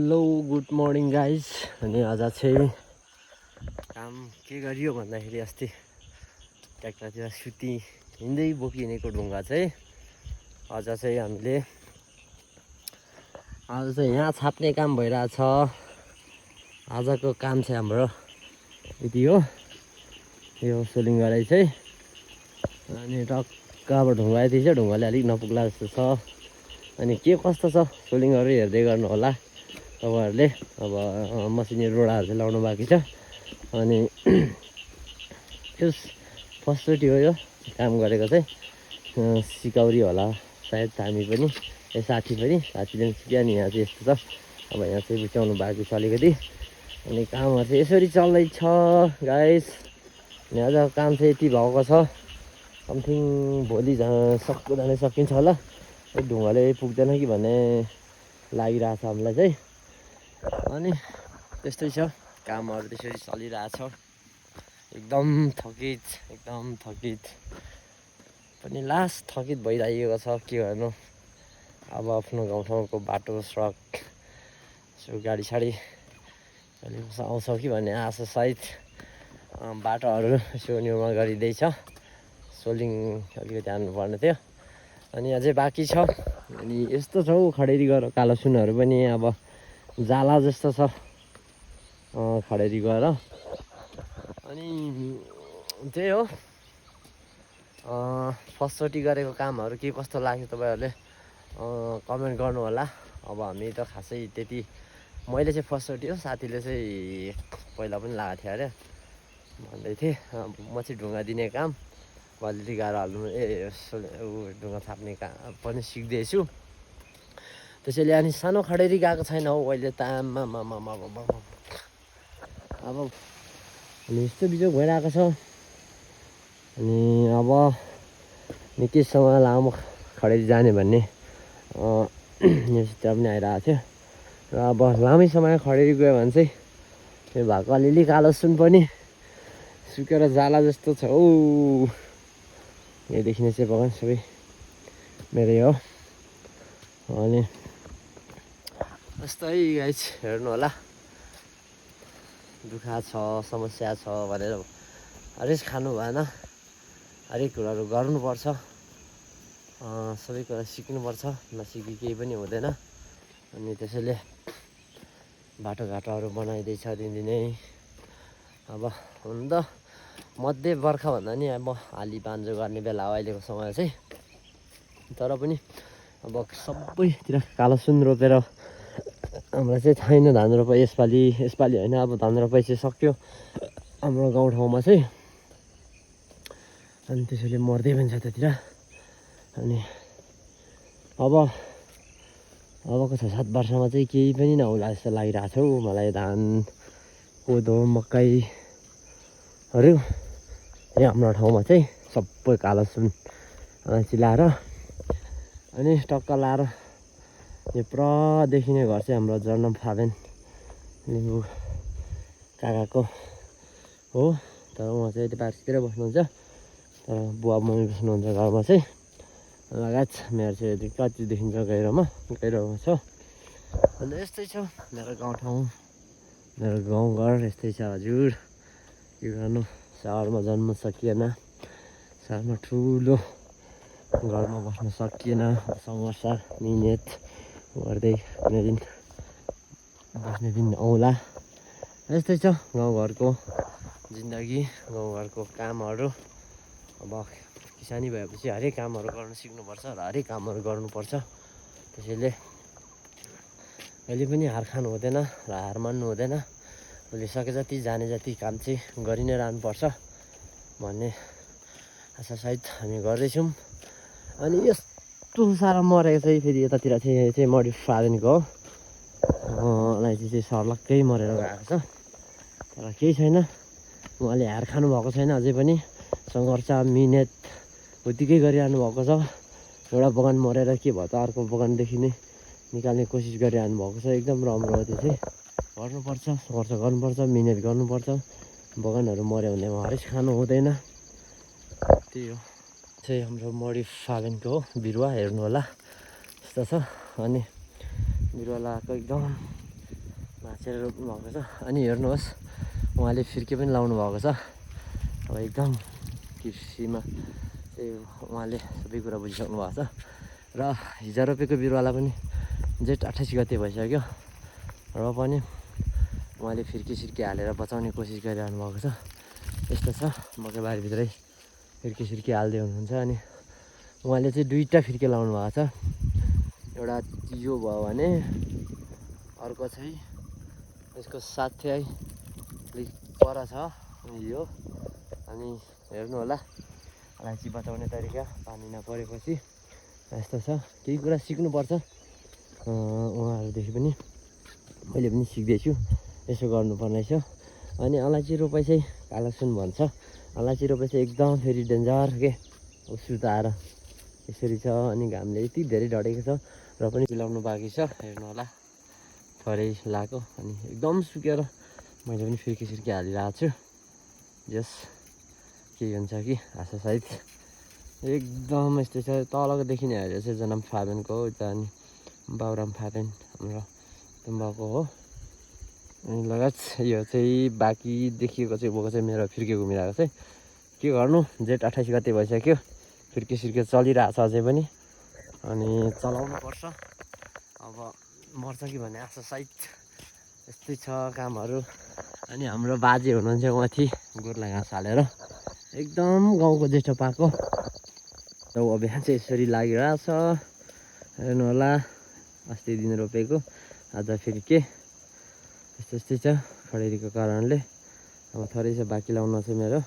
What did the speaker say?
Hello good morning guys. अनि आज चाहिँ काम के गरियो भन्दाखेरि अस्ति ट्र्याक्टरतिर सुती हिँड्दै बोकिनेको ढुङ्गा चाहिँ आज चाहिँ हामीले यहाँ छाप्ने काम भइरहेछ। आजको काम चाहिँ हाम्रो यति हो। यो सोलिङ गराइ चाहिँ अनि टक्क अब ढुङ्गा यति छ, ढुङ्गाले अलिक नपुग्ला जस्तो छ। अनि के कस्तो छ सोलिङहरू हेर्दै गर्नु होला तपाईँहरूले। अब मसिनी रोडाहरू चाहिँ लाउनु बाँकी छ। अनि यस फर्स्टचोटि हो यो काम गरेको चाहिँ, सिकाउरी होला सायद हामी पनि, साथी पनि, साथीले पनि सिक्यो। नि यहाँ चाहिँ यस्तो छ, अब यहाँ चाहिँ बुझाउनु बाँकी छ अलिकति। अनि कामहरू चाहिँ यसरी चल्दैछ गाइस। अनि आज काम चाहिँ यति भएको छ, समथिङ भोलि जानै सकिन्छ होला। ढुङ्गाले पुग्दैन कि भन्ने लागिरहेछ हामीलाई चाहिँ। अनि त्यस्तै छ, कामहरू त्यसरी चलिरहेछ। एकदम थकित पनि लास्ट थकित भइरहेको छ। के गर्नु, अब आफ्नो गाउँठाउँको बाटो सडक गाडी साडी आउँछ कि भन्ने आशा सहित बाटोहरू यसो निर्माण गरिँदैछ। सोलिङ अलिकति हाल्नुपर्ने थियो, अनि अझै बाँकी छ। अनि यस्तो छ हौ खडेरी गएर कालो सुनहरू पनि अब जाला जस्तो छ खडेरी गएर। अनि त्यही हो, फर्स्टचोटि गरेको कामहरू के कस्तो लाग्यो तपाईँहरूले कमेन्ट गर्नु होला। अब हामी त खासै त्यति, मैले चाहिँ फर्स्टचोटि हो, साथीले चाहिँ पहिला पनि लगाएको थियो अरे भन्दै थिएँ। म चाहिँ ढुङ्गा दिने काम अलिअलि गाह्रो हाल्नु ढुङ्गा थाप्ने काम पनि सिक्दैछु। त्यसैले अनि सानो खडेरी गएको छैन हौ अहिले त। अब अनि यस्तो बिजोग भइरहेको छ। अनि अब निकै समय लामो खडेरी जाने भन्ने न्युजतिर पनि आइरहेको थियो। र अब लामै समय खडेरी गयो भने चाहिँ त्यो भएको अलिअलि कालो सुन पनि सुकेर जाला जस्तो छ हौ। यहीँदेखि नै चाहिँ बगान सबै मेरै हो। अनि यस्तै गाइस हेर्नु होला, दुःख छ, समस्या छ भनेर हरेस खानु भएन। हरेक कुराहरू गर्नुपर्छ, सबै कुरा सिक्नुपर्छ, नसिकी केही पनि हुँदैन। अनि त्यसैले बाटोघाटोहरू बनाइँदैछ दिनदिनै। अब हुन त मध्य बर्खा भन्दा नि अब आली बान्जो गर्ने बेला हो अहिलेको समय चाहिँ। तर पनि अब सबैतिर कालो सुन रोपेर हामीलाई चाहिँ छैन धान रोपाइ यसपालि होइन। अब धान रोपाइ चाहिँ सक्यो हाम्रो गाउँठाउँमा चाहिँ। अनि त्यसैले मर्दै पनि छ त्यतिर। अनि अबको 6-7 वर्षमा चाहिँ केही पनि नहोला जस्तो लागिरहेको छ हौ मलाई। धान कोदो मकैहरू हाम्रो ठाउँमा चाहिँ सबै कालो सुन चिलाएर अनि टक्क लाएर यो पुरा देखिने घर चाहिँ हाम्रो जर्नम फाबेन लिम्बू काकाको हो। तर उहाँ चाहिँ यति पार्टीतिर बस्नुहुन्छ, तर बुवा मम्मी बस्नुहुन्छ घरमा चाहिँ। लगायत मेरो चाहिँ कति देखिन्छ गहिरोमा छ। अन्त यस्तै छ मेरो गाउँठाउँ, मेरो गाउँघर यस्तै छ हजुर। के गर्नु, सहरमा जन्म सकिएन, सहरमा ठुलो घरमा बस्न सकिएन। सङ्घर्ष मिहिनेत गर्दै कुनै दिन बस्ने दिन आउला। यस्तै छ गाउँघरको जिन्दगी, गाउँघरको कामहरू। अब किसानी भएपछि हरेक कामहरू गर्न सिक्नुपर्छ र हरेक कामहरू गर्नुपर्छ। त्यसैले कहिले पनि हार खानु हुँदैन र हार मान्नु हुँदैन। उसले सके जति जाने जति काम चाहिँ गरि नै रहनुपर्छ भन्ने आशासहित हामी गर्दैछौँ। अनि यस्तो साह्रो मरेको चाहिँ फेरि यतातिर चाहिँ मडी फालेको हो, अलैँची चाहिँ सर्लक्कै मरेर गएको छ। तर केही छैन, उहाँले हार खानु भएको छैन, अझै पनि सङ्घर्ष मिहिनेत उत्तिकै गरिरहनु भएको छ। एउटा बगान मरेर के भयो त, अर्को बगानदेखि नै निकाल्ने कोसिस गरिरहनु भएको छ। एकदम राम्रो हो, त्यो चाहिँ गर्नुपर्छ, सङ्घर्ष गर्नुपर्छ, मिहिनेत गर्नुपर्छ। बगानहरू मऱ्यो भने हरेस खानु हुँदैन। त्यही हो चाहिँ हाम्रो मडी फागनको हो बिरुवा। हेर्नु होला यस्तो छ। अनि बिरुवा लगाएको एकदम भाँचेर रोप्नु भएको छ। अनि हेर्नुहोस् उहाँले फिर्के पनि लाउनु भएको छ। अब एकदम कृषिमा चाहिँ उहाँले सबै कुरा बुझिसक्नु भएको छ। र हिजो रोपेको बिरुवालाई पनि जेठ 28 गते भइसक्यो र पनि उहाँले फिर्के हालेर बचाउने कोसिस गरिरहनु भएको छ। यस्तो छ मकैबारीभित्रै फिर्के हाल्दै हुनुहुन्छ। अनि उहाँले चाहिँ 2टा फिर्के लाउनु भएको छ। एउटा यो भयो भने अर्को चाहिँ यसको साथै अलिक पर छ यो। अनि हेर्नु होला अलैँची बचाउने तरिका पानी नपरेपछि यस्तो छ। केही कुरा सिक्नुपर्छ उहाँहरूदेखि पनि, मैले पनि सिक्दैछु यसो गर्नुपर्ने छ। अनि अलैँची रोपाइ चाहिँ कालो सुन भन्छ। अलैँची रोपाइ चाहिँ एकदम फेरि डेन्जर के सुताएर यसरी छ। अनि घामले यति धेरै ढडेको छ र पनि मिलाउनु बाँकी छ। हेर्नु होला थोरै लगाएको अनि एकदम सुकेर मैले पनि फिर्के हालिरहेको छु। जस के हुन्छ कि आशा सायद एकदम यस्तै छ। तलको देखिने हेरेर चाहिँ जनम फाबेनको हो उता, अनि बाबुराम फाबेन हाम्रो तुम्बाको हो। अनि लगायत यो चाहिँ बाँकी देखिएको चाहिँ भएको चाहिँ मेरो फिर्के घुमिरहेको चाहिँ के गर्नु, जेठ 28 गते भइसक्यो। फिर्के चलिरहेको छ अझै पनि। अनि चलाउनु पर्छ। अब मर्छ कि भन्ने आशा सायद यस्तै छ कामहरू। अनि हाम्रो बाजे हुनुहुन्छ माथि गोर्ला घाँस हालेर एकदम गाउँको जेठो पाएको त अभियान चाहिँ यसरी लागिरहेको छ। हेर्नु होला अस्ति दिन रोपेको आज फेरि के यस्तै छ खडेरीको कारणले। अब थोरै छ बाँकी लाउन चाहिँ मेरो।